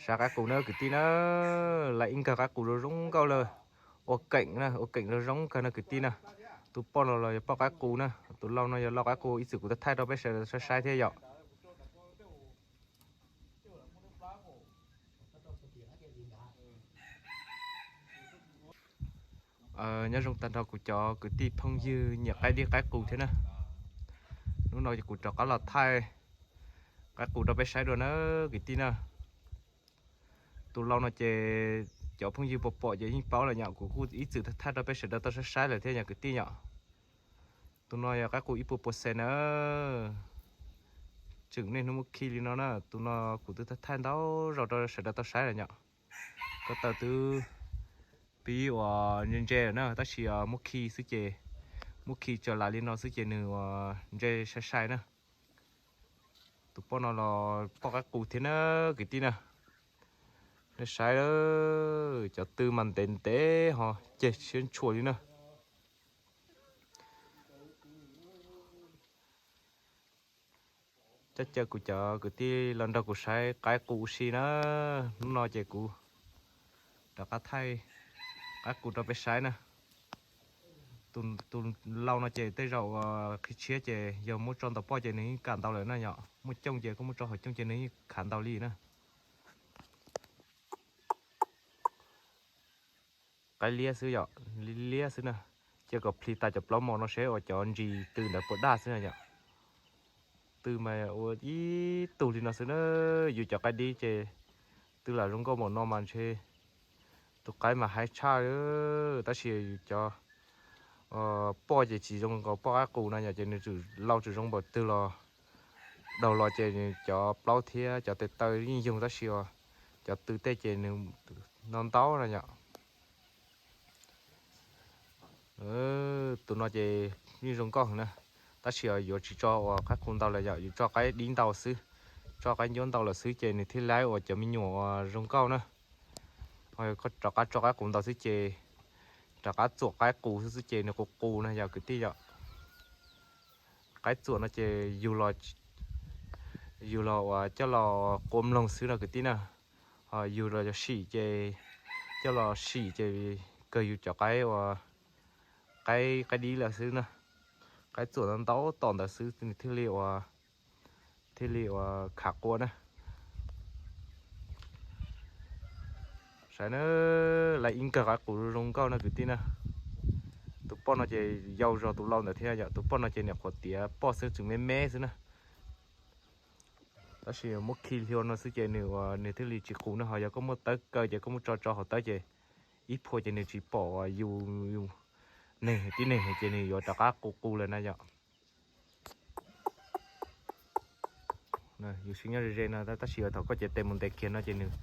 Saib qaib qus na kwv tij na, lawv ib nkawg qaib qus zoo zoo nkauj lawm. Ua keem na, ua keem zoo zoo kawg no kwv tij na. Tus poj no los yog poj qaib qus na, tus lau no yog lau qaib qus, ib txwm kuv thaij rau peb sawv daws saib saib thiab yom. Nyob zoo tag nrho kuv cov kwv tij phooj ywg nyiam qaib dib qaib qus thiab na. Hnub no kuv rov qab los thaij qaib qus rau peb saib dua na kwv tij na. Tus lau no ces cov phooj ywg puas pom ces yeej paub lawm yom, kuv kuj ib txwm thaij rau peb sawv daws tau saib saib lawm thiab yom kwv tij yom. Tus no yog qaib qus ib puas puas xees na. Tseem niaj hnub muab khi li no na, tus no kuv twb thaij ntau zaus rau sawv daws tau saib lawm yom. Ko taw twb pib uas ntse ntse lawm na, tab sis muab khi xwb ces, muab khi tso las li no xwb ces nws uas ntse sai sai na. Tus poj no los poj qaib qus thiab na kwv tij na. Nej saib, cov tw mas ntev ntev ho ceg siab ntshua li na. Coj caw kuv cov kwv tij los nrog kuv saib qaib qus ua si na. Hnub no ces kuv rov qab thaij qaib qus rau peb saib na. Tus lau no ces tej zaum uas qhib tshiab ces yog muab tso ntau poj ces nws yeej kam ntau lawm na yom. Muaj cooj ces koj muab tso hauv cooj ces nws yeej khav ntau li na. Qaib liab xwb yom, liab xwb na. Cia kom plhis tas cov plaub mos no seb uas cov ntsis tw ntawd puas daj xwb na yom. Tw mas ua ib tug li no xwb na. Yus cov qaib dib ces tw lam zoo nkauj npaum no mas ntshe tus qaib mas haib tshaj. Tab sis yus cov poj ces tsis zoo nkaus poj qaib qus na yom, ces nws lau tsis zoo npaum twg los daug los ces nws cov plaub thiab cov tes taw yeej yug, tab sis cov tw tej ces nws no ntau na yom. Tus no ces yeej zoo nkauj heev na, tab sis yuav tsis tso uas qaib qus ntau lawm yom, yus tso qaib dib ntau xwb, tso qaib ncuab ntau lawm xwb ces nws thiaj laib uas cov me nyuam uas zoo nkauj na. Ho koj rov qab tso qaib qus ntau xwb ces rov qab txuam qaib qus xwb xwb ces nws qus qus na yom kwv tij yom. Qaib txuam no ces yus los, yus los uas coj los qua mloog xwb no kwv tij na. Ho yus los sim ces, coj los sim ces kawg yus cov qaib uas qaib, qaib dib lawm xwb na. Qaib txuam ntau tom ntawd xwb nws thiaj li uas, thiaj li uas khav qua na. Saib na, lawv ib nkawg qaib qus zoo nkauj no kwv tij na. Tus poj no ces yau zog tus lau ntawd thiab yom, tus poj no ces niam qhuav tiav poj xwb tseem me me xwb na. Tab sis muab khi hlua no xwb ces nws uas nws thiaj li tsis qus na, ho yog koj muaj tawb kaw ces koj muab tso tso hauv tawb ces ib phua ces nws tsis pom uas yus, yus neeg tib neeg ces nws yuav rov qab qus qus lawm na yom. Yus siv nyob ze ze no tab sis thaum koj cev tes mus ntes kiag no ces nws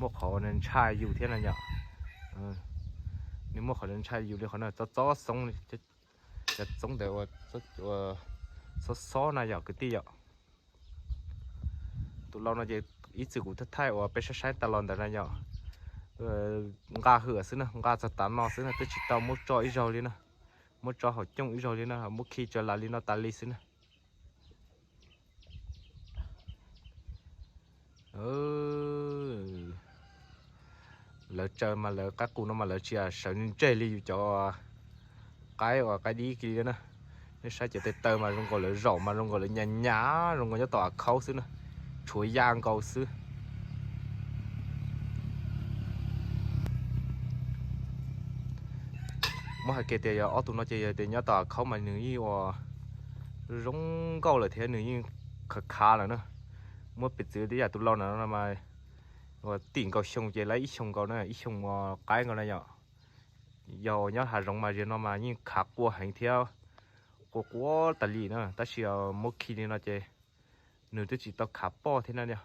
muaj qhov ntshai yus thiab na yom. Nws muaj qhov ntshai yus li qhov no, txob txob xoob, cov txoob ntawd uas xob xob na yom kwv tij yom. Tus lau no ces ib txwm kuv thaij uas peb saib saib tas los ntawd na yom. Nqa hwm xwb na, nqa txog tav no xwb na, twb tsis tau muab tso ib zaug li na. Muab tso hauv cooj ib zaug li na, muab khi tso las li no tas li xwb na. Lawv tsaws mas lawv qaib qus no mas lawv tsis sawv ntseg li yus cov qaib uas qaib dib kiag li na. Nej saib cov tes taw mas zoo nkaus lawv zaum mas zoo nkaus lawv nyas nyas zoo nkaus nyob tom av khaub xwb na, tshuav ya nkaus xwb. Muab hais kiag tias yog ob tug no ces yog tias nyob tom av khaub mas nws yeej ua zoo nkauj lawm thiab nws yeej khav khav lawm na. Muab piv txwv tej yam tus lau na no mas ua tim nkaus xyoo ces lawv ib xyoo nkaus na, ib xyoo ua qaib nkaus na yom. Yog nyob hav zoov mas ziag no mas yeej khav qua heev thiab, qua qua tas li na, tab sis muab khi li no ces nws twb tsis tau khav poj thiab na.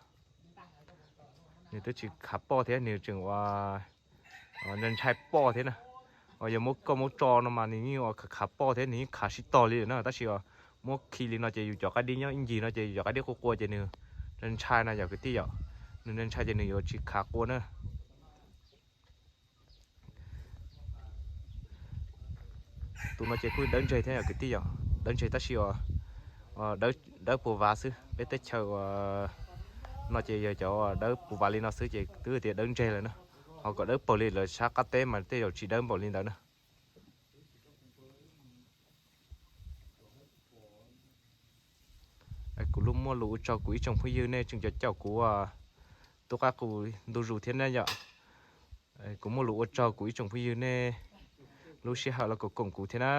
Nws twb tsis khav poj thiab nws tseem ua ntshai poj thiab na. Yog muab koj muab tso no mas nws yeej ua khav khav poj thiab nws yeej khav sib tog li na, tab sis muab khi li no ces yus cov qaib dib nyob ib ncig no ces yus cov qaib dib qua qua ces nws ntshai na yom kwv tij yom. Nws ntshai ces nws yuav tsis khav qua na. Tus no ces kuj dawb ntseg thiab yom kwv tij yom, dawb ntseg tab sis dawb puas vav xwb, peb teb chaws uas No ces yog cov dawb puv vas li no xwb ces twb tias dawb ntseg lawm na. Ho kom dawb paug li lawv sab qab teb mas tej zaum tsis dawb npaum li ntawd na. Kuv muaj lus ua tsaug kuv ib tsoom phooj ywg nej tseem cov caum kuv tub qab qus ntu zus thiab na yom. Kuv muaj lus ua tsaug kuv ib tsoom phooj ywg nej lub sij hawm los koom koom kuv thiab na.